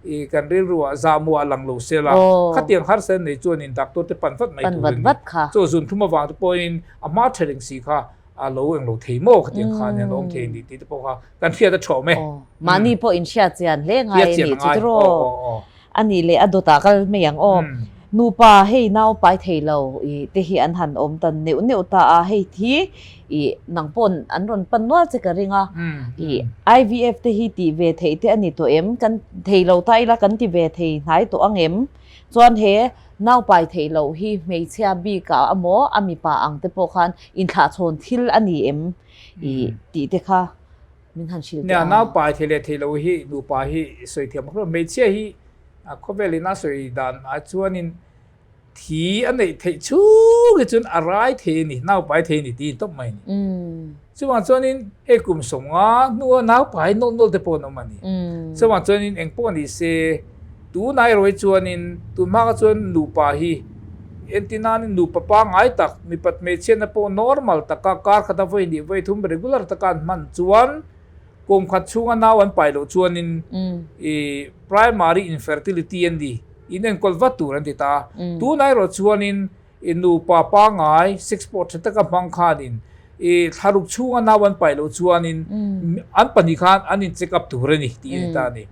i kan rilruah zahmuah a lang lo sel a, khatiang harsa nei chuanin doctor te pan vat mai tur a ni. Chaw zun thum avang te pawhin a hma tha reng si kha a lo englo thei maw khatiang khan hian a awm thei a ni tih te pawh kha kan hriat a thawm e. Mahni pawh inhriat chian hle ngai a nih chu tiraw? A nih leh a dawtah kal mai ang aw. Nupa hei nau pai thei lo i te hi an han awm ta neuh neuh ta a, hei hi i nang paw'n an rawn pan nual che ka ring a, i IVF te hi tih ve theih te a ni tawh em? Kan thei lo ta ila kan ti ve thei hnai tawh ang em? Chuan he nau pai theih loh hi hmeichhia bikah amaw a mipa ang te pawh khan inthlahchhawn thil a ni em i tih te kha min han hrilh teh a. Nia, nau pai thei leh thei lo hi nupa hi sawi thiam bawk lo. Hmeichhia hi khawvel in a sawi dan ah chuanin thi a neih theih chhung hi chuan a rai thei a ni, nau pai thei a ni tiin tawp mai a ni. Chuvang chuanin hei kum 50 hnua nau pai nawlh nawlh te pawh an awm a ni. Chuvang chuanin eng pawh ni se tunah erawh hi chuanin tun hma kha chuan nupa hi entir nanin nupa pangngai tak mipat hmeichhiatna pawh normal taka kar khata vawi hnih vawi thum regular taka an hman chuan kum khat chhunga nau an pai loh chuanin ih primary infertility an ni in enkawl vat tur an ti ta a. Tunah erawh chuanin I nupa pangngai sex pawh tha taka hmang khanin i thlaruk chhunga nau an paih loh chuanin an pahnih khan an in check up tur a ni tih a ni ta a ni.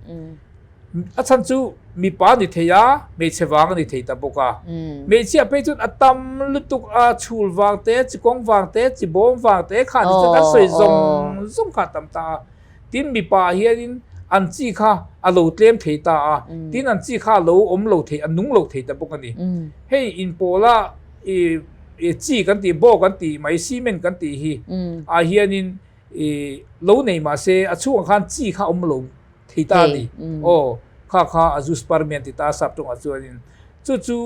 A chhan chu mipa a ni thei a, hmeichhe vang a ni thei ta bawk a. Hmeichhia phei chuan a tam lutuk a, chhul vang te, chikawng vang te, chibawm vang te kha ni chuan an sawi zawng zawng kha a tam ta a. Tin mipa ah hianin an chi kha a lo tlem thei ta a, tin an chi kha a lo awm lo thei, a nung lo thei ta bawk a ni. Hei inpawla i chi kan tih, baw kan tih mai, cement kan tih hi ah hianin i lo nei mah se a chhungah khan chi kha a awm lo thei ta a ni. Aw, kha kha a zoospermia an ti ta a sap tawngah chuanin. Chu chu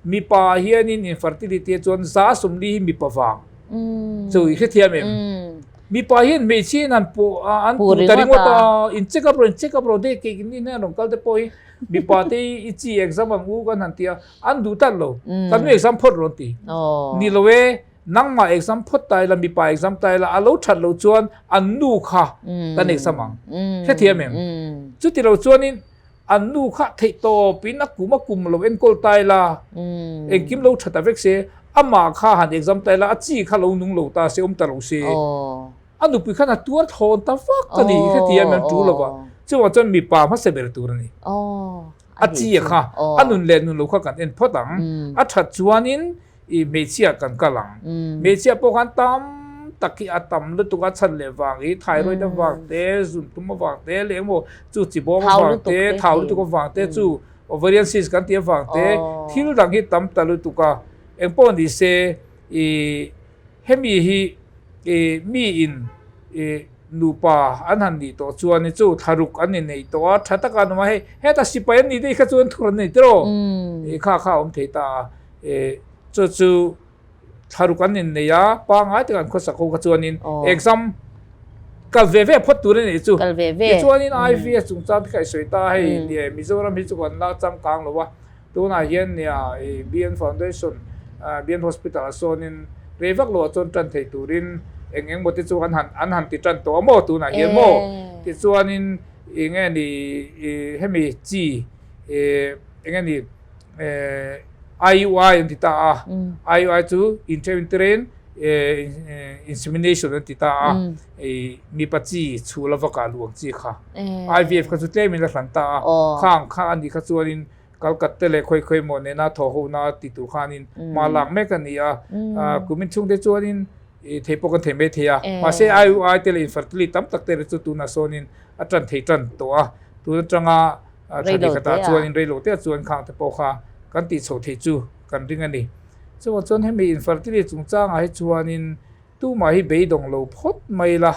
mipa ah hianin infertility ah chuan 40% hi mipa vang. Chu i hrethiam em? Mipa hian hmeichhia in an pawh a, an puh ta ringawt a, in check up rawh, in check up rawh dei kei ni hian rawn kal te pawh hi mipa te hi i chi exam ang u kan han ti a, an duh tlat lo, kan nu exam phawt rawh an ti. Ni lo e, nangmah exam phawt ta ila, mipa exam ta ila, a lo that loh chuan an nu kha kan exam ang. Hrethiam em? Chuti lo chuanin An nu kha theih tawpin a kum a kum lo enkawl ta ila, engkim lo tha ta vek se, amah kha han exam ta ila, a chi kha lo nung lo ta se, awm ta lo se, a nupui khan a tuar thawn ta vak a ni, heti hian an tul lo va, chuvang chuan mipa hmasa ber tur a ni. A chi a kha, a nun leh nun lo kha kan en phawt ang, a that chuanin I hmeichhia kan kal ang. Hmeichhia pawh khan tam tak hi a tam lutuk a chhan leh vang hi thyroid avang te, zuntum avang te leh engmaw chu chibawm avang te, thau lutuk avang te chu ovarian cyst kan tih avang te thil dang hi tam ta lutuk a. Engpawh ni se i hemi hi i mi in i nupa an han nih tawh chuan i chu thlaruk an inneih tawh a, tha taka an awm a hei heta sipai an nih daih kha chuan thur an nei tiraw i kha kha a awm thei ta a. E chu chu thlaruk an innei a, pangngai taka an khawsak ho kha chuanin exam kal ve ve phawt tur a nih chu. Kal ve ve. Tichuanin IVS chungchang te kha i sawi ta a, hei nia Mizoram hi chu kan la changkang lo a, tunah hian nia BN Foundation, BN Hospital ah sawnin rei vak loah chuan tan thei turin eng eng maw te chu an han an han ti tan tawh a maw tunah hian maw. Tichuanin eng nge ni hemi chi eng nge ni IUI an ti ta a, IUI chu intrauterine insemination an ti ta a, mipa chi chhul a va kah luh ang chi kha. IVF kha chu tlemin a hran ta a, khang kha a nih kha chuanin Kalkat te leh khawi khawi maw nena thaw hona ti tur khanin hma lak mek a ni a, kumin chhungte chuanin thei pawh kan thei mai thei a, mahse IUI te leh infertility tam tak te chu tunah sawnin a tan thei tan tawh a, tun atanga Thadi khatah chuanin reilo te chuan khang te pawh kha kan tih chhoh theih chu kan ring a ni. Chuvang chuan hemi infertility chungchangah hi chuanin tumah hi beidawng lo phawt mai la,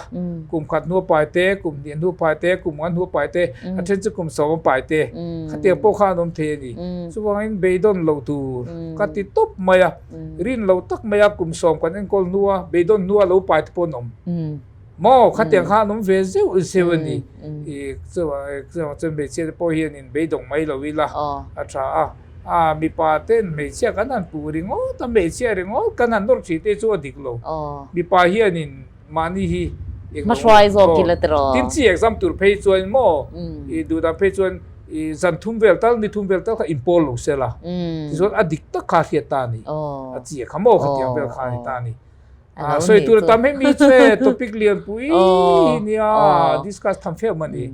kum khat hnu a pai te, kum hnih hnu a pai te, kum nga hnu a pai te, a then chu kum 10 a pai te, khatiang pawh kha an awm thei a ni. Chuvangin beidawn loh tur ka ti tawp mai a, rin lo tak mai a kum 10 kan enkawl hnua beidawn hnua lo pai te pawh an awm. Maw khatiang kha an awm ve zeuh zeuh a ni. I chuvang chuan hmeichhia te pawh hianin beidawng mai lo ila a tha a. A mipa ten hmeichhia kan han puh ringawt a, hmeichhia ringawt kan han nawr thih te chu a dik lo. Mipa hianin mahni hi Hmahruai zawk ila tiraw. Tin chi exam tur phei chuan maw i duhdan phei chuan i. i zan thum vel tal ni thum vel tal kha inpawl lo se la tichuan a dik tak kha a hriat ta a ni. A chi a kha maw khatiang vel kha a ni ta a ni. A sawi tur tam hemi chu e topic lianpui hi nia discuss tham feuh mai a ni.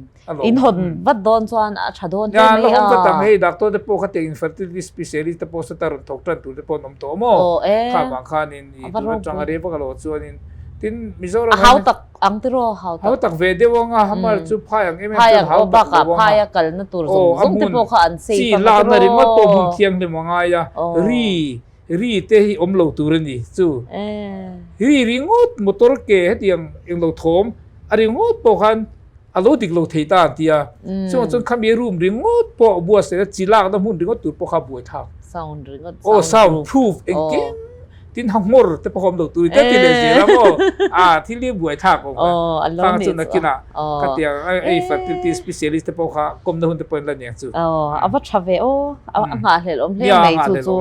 In hawn vat dawn chuan a tha dawn hle mai a. La hawn vat ang hei doctor te pawh khatiang infertility specialist te pawh sata rawn thawk tan tur te pawh an awm tawh maw. Kha vang khanin i tun atanga rei vak alo chuanin tin Mizoram A hau tak ang tiraw hau tak. Hau tak ve deuh ang a hamar chu phai ang em em chuan hau tak lo ang a. Phai a kalna tur zawng zawng te pawh kha an safe ang a tiraw. Chi lakna ringawt pawh hmun thianghlim a ngai a ri ri te hi awm lo tur a ni chu. Ri ringawt motor ke hetiang englo thawm a ringawt pawh khan a lo dik lo thei ta an ti a. Chuvang chuan khami room ringawt pawh buatsaih a chi lakna hmun ringawt tur pawh kha buai thlak. Sound ringawt sound proof. Aw sound proof engkim tin ha nghawr te pawh kha awm lo tur te ti leh zel a maw a thil hi buai thlak awm a. Khang chu nakinah khatiang ei fertility specialist te pawh kha kawmna hun te pawh in la niang chu. Aw a va tha ve aw a nghahhlelh awm hle mai chu chu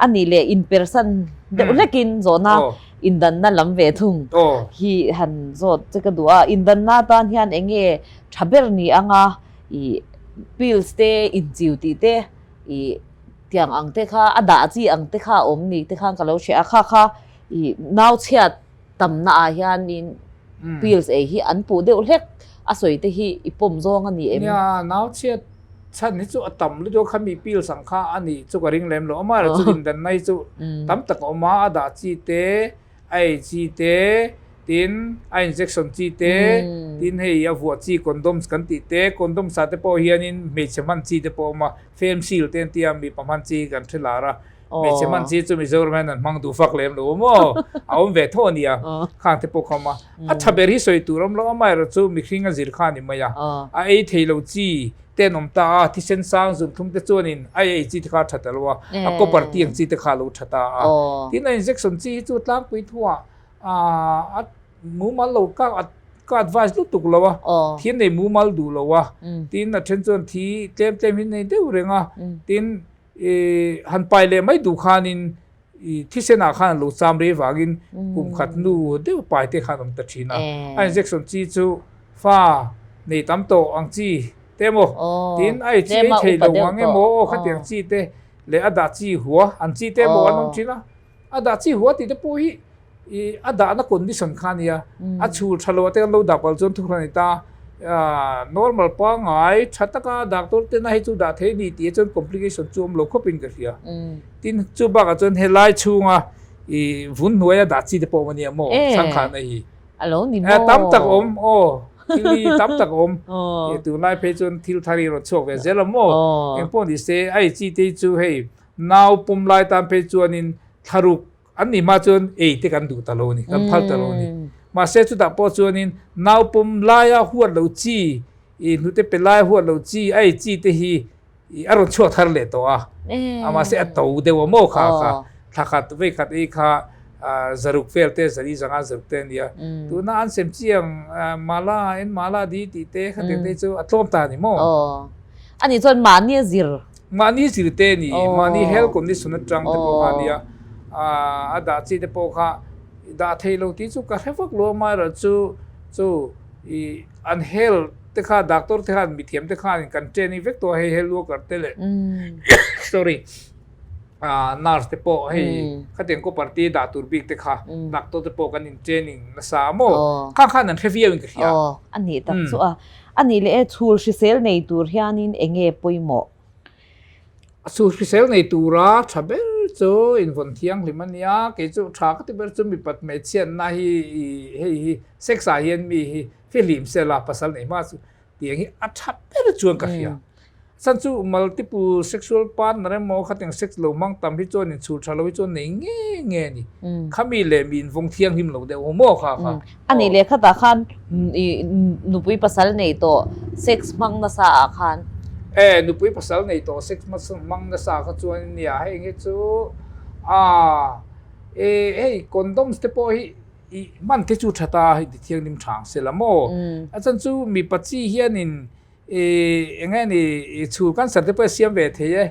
a nih leh inpersan deuh hlekin zawhna Indanna lam ve thung hi han zawt che ka duh a, indanna atan hian eng nge tha ber ni anga ih pills te inchiu tih te ih tiang ang te kha a dah chi ang te kha a awm ni te khan ka lo hria a, kha kha ih nau chhiat tamna ah hianin pills ei hi an puh deuh hlek a sawi te hi i pawm zawng a ni em? Nia, nau chhiat chhan hi chu a tam lutuk a, khami pills ang kha a nih chu ka ring lem lo. Amaherawh chu indanna hi chu tam tak a awm a, a dah chi te, a ei chi te, tin a injection chi te, tin hei a vuah chi condoms kan tih te, condoms ah te pawh hianin hmeichhe hman chi te pawh a awm a, fem seal te an tia mipa hman chi hi kan hre lar a, hmeichhe hman chi chu Mizoram hian an hmang duh fak lem lo a maw, a awm ve tho a nia, khang te pawh kha a awm a. A tha ber hi sawi tur awm lo, amaherawh chu mihring a zir kha a ni mai a, a ei thei lo chi te an awm ta a, thisen sang zunthum te chuanin a ei chi te kha a tha ta lo a, a copper ti ang chi te kha a lo tha ta a. Tin a injection chi hi chu tlangpui thuah a mumal lo ka ka advice lutuk lo a, thi an nei mumal duh lo a, tin a then chuan thi tlem tlem hi an nei deuh reng a, tin han pai leh mai duh khanin i thisenah khan a lo cham rei vangin kum khat nu deuh pai te khan awm ta thin a. A injection chi chu fa nei tam tawh ang chi te emaw tin a ei chi ei thei lo ang emaw aw khatiang chi te leh a dah chi hua ang chi te emaw an awm thin a. A dah chi hua tih te pawh hi i a dahna condition kha a nia, a chhul tha lo te kan lo dah palh chuan thuhran a ni ta, normal pangngai tha taka doctor tena hei chu dah thei a ni tih ah chuan complication chu awm lo khawp in ka hria. Tin chu bakah chuan helai chhunga i vun hnuaia dah chi te pawh awm a nia maw changkhanna hi. A lo ni maw? Tam tak a awm aw, thil hi tam tak a awm. Tunlai phei chuan thil thar hi rawn chhuak ve zel a maw? Engpawh ni se a ei chi te hi chu hei nau pawm lai tan phei chuanin thlaruk An nih hma chuan ei te kan duh ta lo a ni, kan phal ta lo a ni. Mahse chutah pawh chuanin nau pawm laia huat lo chi, i hnute pe laia huat lo chi, a ei chi te hi i a rawn chhuak thar leh tawh a. A mahse a to deuh a maw kha kha. Thla khat vei khat ei kha zaruk vel te, zari zanga zaruk te a nia. Tuna an sem chi ang mala, en mala di tih te khatiang te chu a tlawm ta a ni maw? A nih chuan mahni a zir. Mahni zir te ni, mahni health condition atang te pawh kha nia, a dah chi te pawh kha dah thei lo tih chu ka hre vak lo a, amaherawh chu chu i an health te kha doctor te khan mithiam te khan kan training vek tawh a hei health worker te leh sorry nurse te pawh hei khatiang copper te dah tur bik te kha doctor te pawh kan in training nasa a maw khang khan an hre viau in ka hria. A nih tak chu a. A nih leh e, chhul hrisel nei tur hianin eng nge pawimawh? Chhul hrisel nei tura tha ber chu invawn thianghlim a nia, kei chu tha ka ti ber chu mipat hmeichhiatna hi hei hi sex ah hian mi hi fihlim sela pasal nei hma chu tiang hi a tha ber chuan ka hria. Chhan chu multiple sexual partner emaw khatiang sex lo hmang tam hi chuan inchhul tha lo hi chuan nei nge nge a ni. Khami leh mi invawng thianghlim lo deuh maw kha kha. A nih leh khatah khan nupui pasal nei tawh sex hmang nasa ah khan. E nupui pasal nei tawh sex hmang nasa kha chuan nia hei nge chu a e hei condoms te pawh hi i hman te chu tha ta hei ti thianghlim tha ang se la maw. A chhan chu mipa chi hianin I eng nge ni i chhul cancer te pawh a siam ve thei e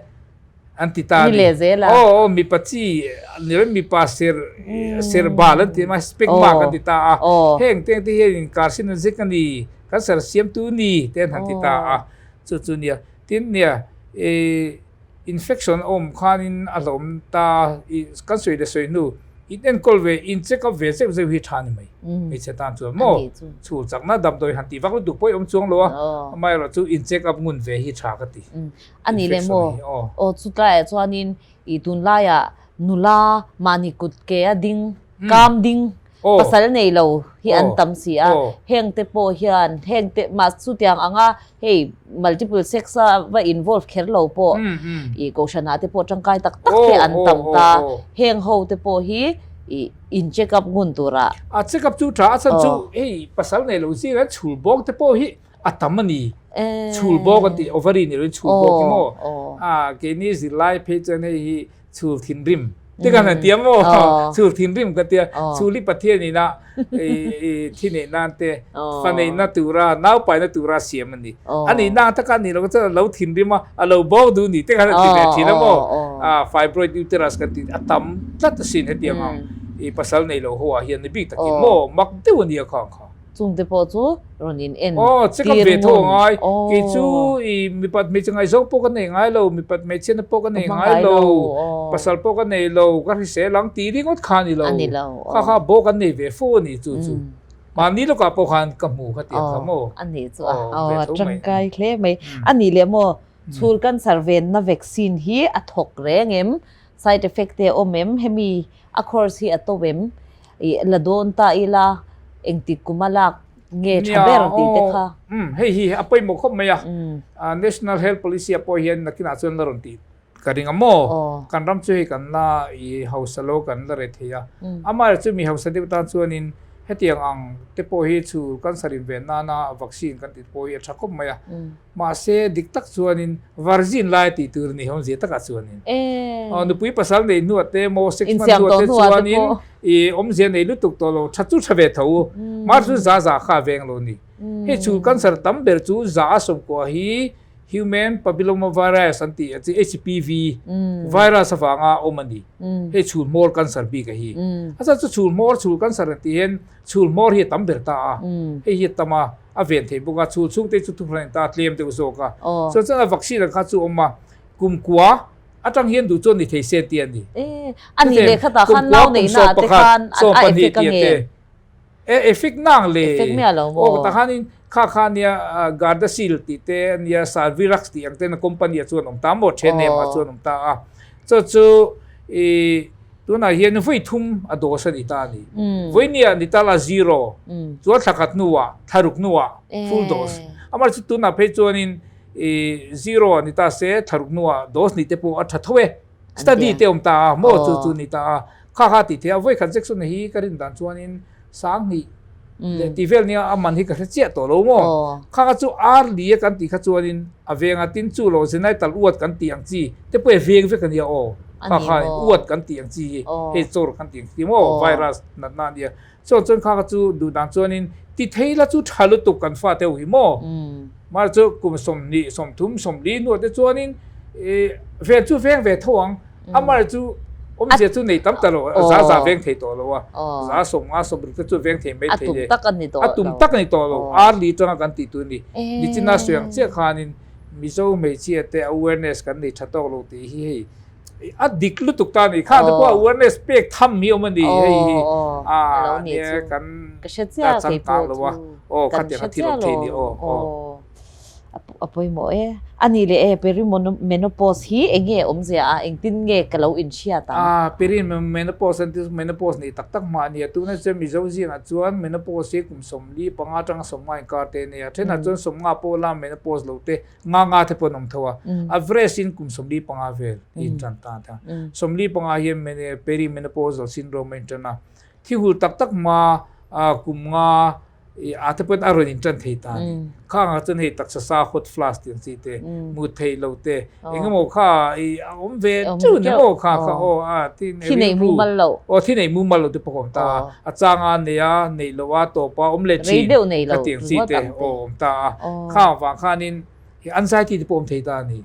an ti ta a ni. Aw aw mipa chi ni lo mipa ser ser bal an ti mai spec mark an ti ta a. Heng te te hian in carcinogen a ni cancer siamtu ni te an han ti ta a chu chu nia. Tin nia i infection a awm khanin a hlawm ta i kan sawi leh sawi hnu in enkawl ve in check up ve zeuh zeuh hi tha ni mai hmeichhe tan chuan maw chhul chakna damdawi han tih vak lutuk pawh i awm chuang lo a amaherawh chu in check up ngun ve hi tha ka ti A nih leh maw aw chutlaiah chuanin i tunlaiah nula mahni kut ke a ding kam ding Pasal nei lo hi an tam si a, heng te pawh hian heng te mah chutiang anga hei multiple sex a va involve kher lo pawh ih kohhran ah te pawh tangkai tak tak te an tam ta, heng ho te pawh hi ih in check up ngun turah. A check up chu tha a chhan chu hei pasal nei lo zir an chhul bawk te pawh hi a tam a ni, chhul bawk an tih ovary ni loin chhul bawk hi maw a keini zirlai phei chuan hei hi Chhul thinrim te kan han tia maw? Chhul thinrim ka tia. Chhul hi Pathian ina thi neih nan te, fa neihna tura, nau paina tura siam a ni. A nih nang taka a nih loh chuan a lo thinrim a, a lo bo duh ni te kan han ti ve thin a maw? Fibroid uterus kan tih a tam tlat asin hetiang ang i pasal nei lo ho ah hian ni bik takin maw? Mak deuh a nia khang kha. Chungte pawh chu rawn in en Aw, check up ve tho a ngai. Kei chu i mipat hmeichhe ngaihzawng pawh ka nei ngai lo, mipat hmeichhiatna pawh ka nei ngai lo, pasal pawh ka nei lo, ka hrisel ang tih ringawt kha a ni lo. Kha kha bawk an nei ve fo a ni chu chu. Mahni lawkah pawh khan ka hmu kha tiang kha maw? A nih chu a, aw a tangkai hle mai. A nih leh maw, chhul cancer venna vaccine hi a thawk reng em? Side effect te a awm em? Hemi A course hi a to em? I la dawn ta ila engtik kum a lak nge tha ber tih te kha. Umm hei hi a pawimawh khawp mai a. National Health Policy ah pawh hian nakinah chuan la rawn tih ka ring a maw? Kan ram chu hei kan la i hausa lo kan la re thei a. Amaherawhchu chu mi hausa deuh tan chuanin hetiang ang te pawh hi chhul cancer inven nana vaccine kan tih pawh hi a tha khawp mai a. Mahse, dik tak chuanin virgin lai tih tur ni awmzia takah chuanin nupui pasal nei hnuah te maw sex hman hnuah te chuanin i awmzia nei lutuk tawh lo tha chu tha ve tho u. Mar chu za za kha a veng lo ni. Hei chhul cancer tam ber chu za a sawmkua hi human papillomavirus an tih chi HPV virus avanga awm a ni. Hei chhul hmawr cancer bik a hi. A chhan chu chhul hmawr chhul cancer an tih hian chhul hmawr hi a tam ber ta a. Hei hi a tam a. A ven thei bawk a, chhul chhungte chu thuhran in ta tlem deuh zawk a. Chuan chuan a vaccine ang kha chu awm a, kum kua atang hian duh chuan ni thei se tih a ni. E, a nih leh khatah khan nau neihna ah te khan a effect a nge? E, effect nang le. Effect miah lo maw? Aw, tah khanin kha kha nia Gardasil tih te ania Salvirax tih ang ten a company ah chuan awm ta maw, then em ah chuan awm ta a. Chu chu i tunah hian vawi thum a dose a ni ta a ni. Vawinia ni ta la zero chuan thla khat hnuah thla ruk hnuah full dose. Amah chu tunah phei chuanin i zero a ni ta se thla ruk hnuah dose nih te pawh a tha tho e. Study te awm ta a maw chu chu ni ta a. Kha kha tih theih a vawi khat injection hi ka rin dan chuanin Sanghnih leh tih vel nia a man hi ka hre chiah tawh lo maw? Kha kha chu ar li a kan tih kha chuanin a veng a, tin chu lo genital uat kan tih ang chi te pawh hi a veng vek a nia aw. Kha kha uat kan tih ang chi hi hei chawr kan tih ang chi maw virus natna a nia. Chuan chuan kha kha chu duh dan chuanin ti thei la chu tha lutuk kan fate ho hi maw? Mahse chu kum 20, 30, 40 hnuah te chuanin ven chu veng ve tho ang. Amah chu awmzia chu nei tam ta lo, za za veng thei tawh lo a, za 50 60 te chu veng thei mai thei le. A tum tak a ni tawh lo. A tum tak a ni tawh lo. Early atanga kan tih tur a ni. Nichina sawi ang chiah khanin Mizo hmeichhia te awareness kan nei tha tawk lo tih hi hei a dik lutuk ta a ni. Kha te pawh awareness pek tham hi awm a ni hei hi. A nia kan changkang lo a. Aw khatiang a thil awm thei ni aw aw. A pawimawh e. A nih leh e, perimenopause hi eng nge awmzia a, engtin nge ka lo inhriat ang? A, perimenopause an tih chu menopause nih tak tak hma a nia. Tuna chuan Mizo zingah chuan menopause hi kum 45 atanga 50 inkar te a nia. Thenah chuan 50 pawh la menopause lo te, nga nga te pawh an awm tho a. Average in kum 45 vel hi intan ta a. 45 hian perimenopausal syndrome a intan a. Thi hul tak tak hma kum nga I a te pawn a rawn in tan thei ta a ni. Kha ang ah chuan hei taksa sa hot flash tih ang chi te, mut theih lo te, eng emaw kha i a awm ve teuh ni maw kha kha aw a thi nei Thi nei mumal lo. Aw thi nei mumal lo te pawh a awm ta a. A chang a nei a, neih loh a tawp a awm leh thin kha tih ang chi te aw awm ta a. Kha ang vang khanin i anxiety te pawh awm thei ta a ni.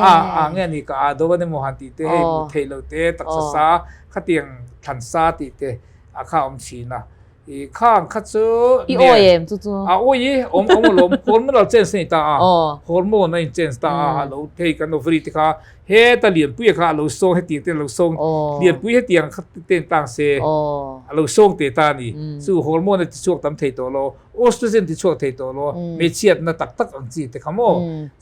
A a nge ni ka a do a ni maw han tih te hei mut theih lo te taksa sa khatiang thlan sa tih te a kha awm thin a. I khang kha chu I awi em chu chu? A awi i, awm awm alawm, hormonal change a ni ta a, hormone a in change ta a, a lo thei kan ovary te kha heta lianpui kha a lo sawng hetiang te a lo sawng, lianpui hetiang kha te in tang se a lo sawng teh ta a ni. Chu hormone a ti chhuak tam thei tawh lo, oestrogen ti chhuak thei tawh lo, hmeichhiatna tak tak ang chi te kha maw,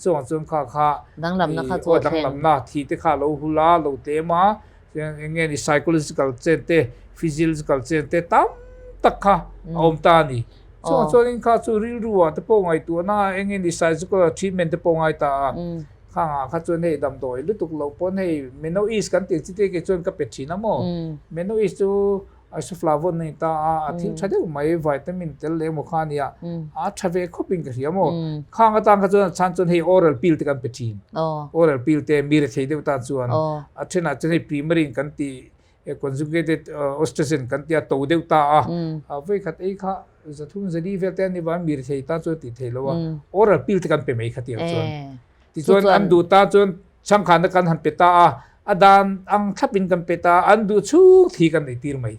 chuvang chuan kha kha danglamna thi te kha a lo hul a, lo tlem a. Chuan eng nge ni psychological chen te, physiological chen te tam tak kha a awm ta a ni. Chuvang chuanin kha chu rilru ah te pawh ngaihtuahna a eng nge ni psychological treatment te pawh ngai ta a. Khang ah kha chuan hei damdawi lutuk loh pawn hei Menoease kan tih ang chi te kei chuan ka pe thin a maw. Menoease chu Isoflavone a ni ta a, a thil tha deuh mai vitamin tel leh emaw kha a nia, a tha ve khawp in ka hria maw. Khang atang kha chuan a chhan chuan hei oral pill te kan pe thin. Oral pill te mi rethei deuh tan chuan a thenah chuan hei primarine kan tih conjugated oestrogen kan tih a to deuh ta a, a vawikhat ei kha zathum zali vel te a ni vang mi rethei tan chuan tih theih lo a, oral pill te kan pe mai kha tiang chuan. Tichuan an duh ta chuan changkhanna kan han pe ta a, a dan ang thlapin kan pe ta a, an duh chhung thi kan neih tir mai.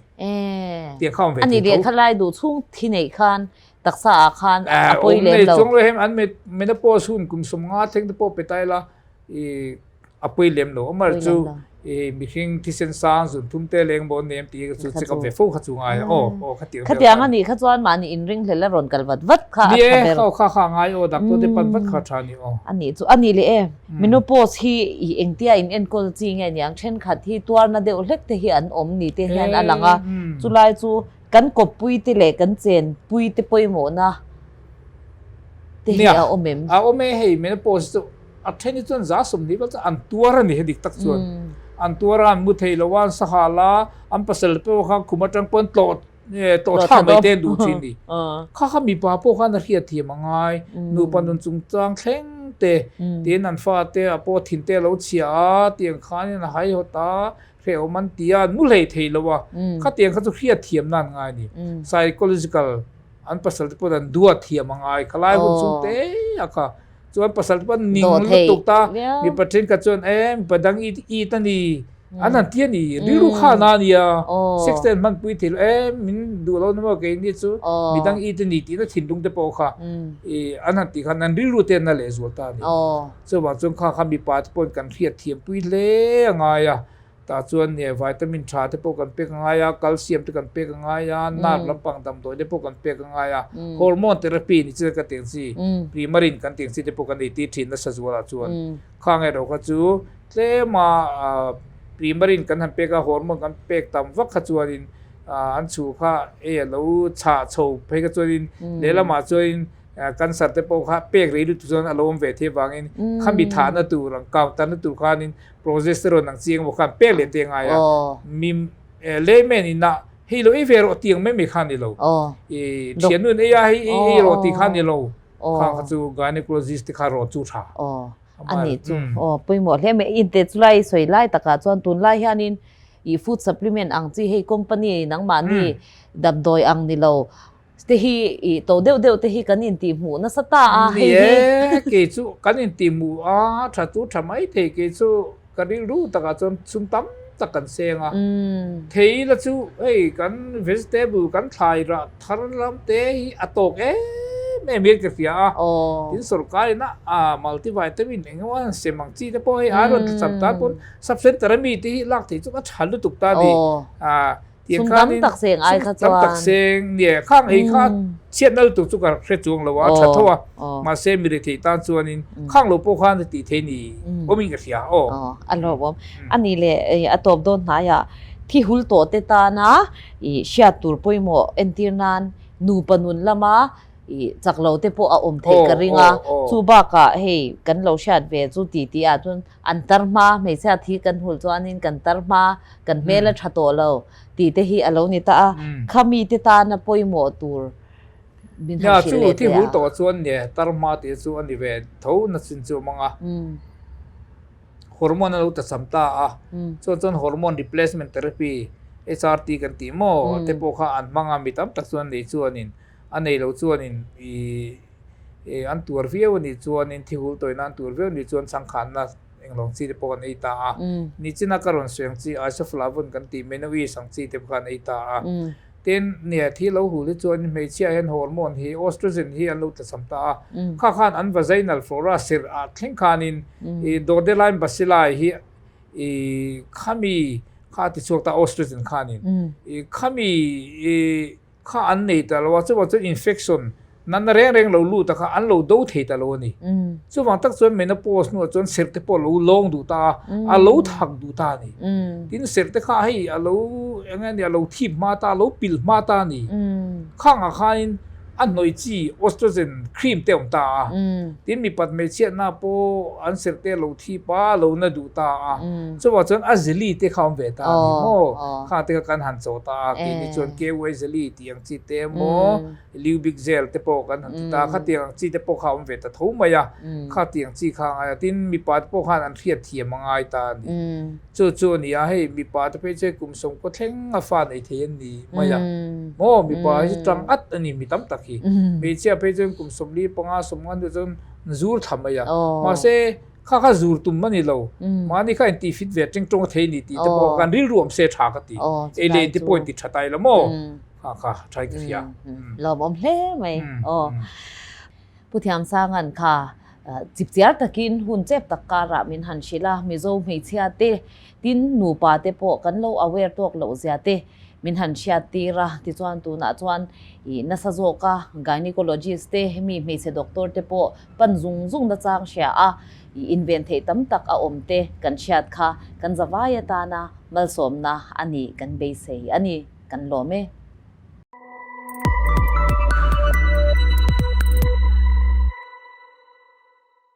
Tiang kha awm ve thei tho. Ani lehkha lai duh chhung thi neih khan taksa ah khan a pawi lem lo. Awm nei chuang an menopause hun kum 50 thleng te pawh pe ta ila i a pawi lem lo. Amar chu i mihring thisen sang zun thum te leng maw nem tih chu check up ve fo kha chu ngai a aw aw khatiang Khatiang a nih kha chuan mahni inringhlel a rawn kal vat vat kha a tha ber. Ni e, kha kha ngai aw doctor te pan vat kha tha ni aw. A nih chu a nih leh e menopause hi i engtia in enkawl chi nge niang thenkhat hi tuarna deuh hlek te hi an awm ni te hian a lang a chulai chu kan kawppui te leh kan chenpui te pawimawhna te hi a awm em? A awm e hei menopause chu A then hi chuan za 20 vel chuan an tuar a ni he dik tak chuan. An tuar a, an mu thei lo a, an sahal a, an pasal pawh kha khum atang pawn tlawh tlawh thlak mai te an duh thin ni. Kha kha mipa pawh khan a hriat thiam a ngai, nupa nun chungchang thleng te, tin an fate ah pawh thin te a lo chhia a, tiang khanin a haihawt a, hrehawm an ti a, an mu hlei thei lo a, khatiang kha chu hriat thiamna an ngai a ni. Psychological an pasal te pawh an duat thiam a ngai, khalai hun chung te a kha. Chuan pasal te pawh ning lutuk ta, mipa thenkhat chuan e mipa dang i it a ni, an han ti a ni, rilru kha na a nia, sex te an hmanpui thei lo, e min duh lo na maw keini chu midang it a ni tihna thinlung te pawh kha i an han tih khan an rilru te an la lehzual ta a ni. Chuvang chuan kha kha mipa te pawhin kan hriatthiampui hle a ngai a. Tah chuan nge vitamin tha te pawh kan pek a ngai a, calcium te kan pek a ngai a, nerve lampang damdawi te pawh kan pek a ngai a, hormone therapy ni chian ka tih ang chi, primarin kan tih ang chi te pawh kan ei tir thin nasa zualah chuan khang erawh kha chu tlema primarin kan han pek a, hormone kan pek tam vak kha chuanin an chhu kha ei a lo chhah chho phei kha chuanin lehlamah chuanin Cancer te pawh kha pek rei lutuk chuan a lo awm ve thei avangin khami thahna tur ang counter na tur khanin progesterone ang chiang emaw khan pek leh te a ngai a. Mi layman in a hei lo ei ve rawh tih ang mai mai kha a ni lo. I thiannu in ei a hei ei ei rawh tih kha a ni lo. Khang kha chu gynecologist te kha rawh chu tha. A nih chu aw pawimawh hle mai. Inte chulai sawi lai takah chuan tunlai hianin i food supplement ang chi hei company nangmahni damdawi ang ni lo Te hi i to deuh deuh te hi kan intihhmuh nasa ta a, hei hi. Ni e, kei chu kan intihhmuh a, tha chu tha mai thei, kei chu ka rilru takah chuan sum tam tak kan seng a. Thei la chu hei kan vegetable kan thlai rah thar lam te hi a tawk em em hian ka hria a. Tin sorkar in a multivitamin eng emaw an sem ang chi te pawh hei iron tla cham tan pawn sub center ami te hi lak theih chu a tha lutuk ta a ni. Sum tam tak seng ai kha chuan. Sum tam tak seng nge khang ei kha chhiat nal tur chu ka hre chuang lo a, tha tho a. Mahse mi rethei tan chuanin khang lo pawh khan a tih thei ni awmin ka hria aw. Aw a hlawhawm. A nih leh a tawp dawn hnaiah thi hul tawh te tana i hriat tur pawimawh entir nan nupa nun lama i chak lo te pawh a awm theih ka ring a. Chu bakah hei kan lo hriat ve chu ti tih ah chuan An tar hma, hmeichhia thi kan hul chuanin kan tar hma, kan hmel a tha tawh lo tih te hi a lo ni ta a. Kha mite tana pawimawh tur min han hrilh leh teh a. Nia, chu thi hul tawh chuan nge tar hma tih chu a ni ve tho na chin chu a mang a. Hormone a lo tacham ta a, chuan chuan hormone replacement therapy, HRT kan tih maw, te pawh kha an hmang a, mi tam tak chuan nei chuanin a nei lo chuanin i an tuar viau a nih chuanin thi hul tawina an tuar viau a nih chuan changkhanna englawng chi te pawh kan ei ta a. Nichina ka rawn sawi ang chi isoflavone kan tih menoease ang chi te pawh kha an ei ta a. Tin, nia thi lo hul hi chuan hmeichhia hian hormone hi oestrogen hi an lo tlachham ta a, kha khan an vaginal flora serh ah thleng khanin i Doderlein bacilli hi i khami kha a ti chhuak ta oestrogen khanin i khami i kha an nei ta lo a, chuvang chuan infection natna reng reng lo lut a kha an lo do thei ta lo a ni. Chuvang tak chuan menopause hnuah chuan serh te pawh a lo lawng duh ta a, a lo thak duh ta a ni. Tin serh te kha hei a lo eng nge ni a lo thip hma ta, a lo pilh hma ta a ni. Khangah khanin a hnawih chi oestrogen cream te a awm ta a. Tin mipat hmeichhiatna pawh an serh te a lo thip a, a lo na duh ta a. Chuvang chuan a jelly te kha a awm ve ta a ni maw? Khang te kha kan han chawh ta a, keini chuan KY jelly tih ang chi te emaw, Liu Bik Zel te pawh kan han ti ta a, khatiang ang chi te pawh kha a awm ve ta tho mai a, khatiang chi kha a ngai a, tin mipa te pawh khan an hriat thiam a ngai ta a ni. Chu chu a ni a, hei mipa te phei chu kum sawmkaw thleng a fa nei thei an ni mai a, maw mipa hi chu tang at a ni mi tam tak hi, hmeichhia phei chuan kum 40 panga 50 hnuah chuan zur thla mai a, mahse kha kha zur tum a ni lo, mahni kha inti fit ve teng tawng a thei a ni tih te pawh kan rilru awm se tha ka ti, ei leh in te pawh inti tha ta ila maw. Kha kha tha ka hria. Lawmawm hle mai. Aw. Pu Thiamsanga'n kha chipchiar takin hun chep tak karah min han hrilh a, Mizo hmeichhia te, tin nupa te pawh kan lo aware tawk loh zia te min han hriat tir a. Tichuan tunah chuan i nasa zawka gynecologist te, hemi hmeichhe doctor te pawh pan zung zung nachang hria a, i inven theih tam tak a awm te kan hriat kha kan zavai atana malsawmna a nih kan beisei a ni. Kan lawm e.